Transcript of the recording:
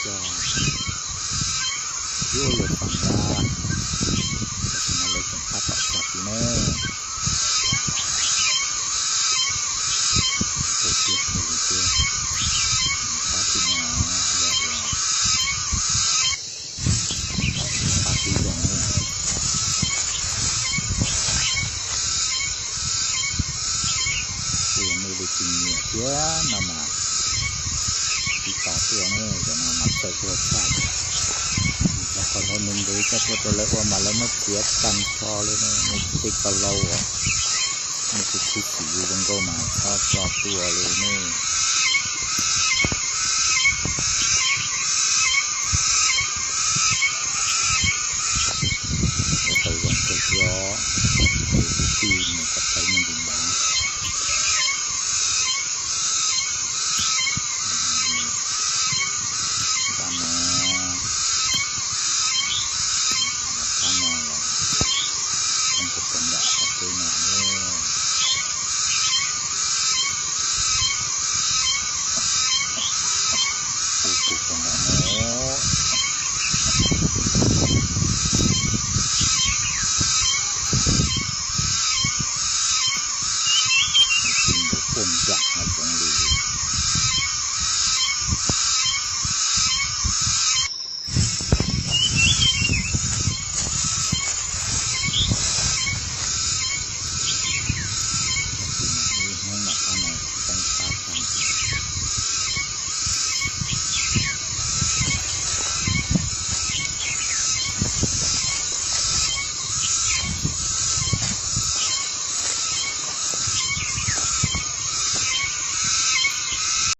Cov yuav luag txom nyem, tam sim no lawv tseem tab tom cog tid na. Kawg siab kawg li thiab, pab tim no yog pab tib zoo. Tus yog nws li tsis nyiam thiab no mas tib tos tuaj na, cov no mas txawj ua tshaj. Cov qos laus ntev ntev coj tuaj rau lawv ua mas lawv muab txiav tag nrho li ne, nws tej qos laus uas nws tsis khwv xim zoo nkauj mas txhob tso tuaj li ne. Ua tau zoo kawg thiab, tus kwv tij mus kom tau me ntsis npav. Nrab no, nrab no los poob rau puag nram qab teb no. Poob rau puag nram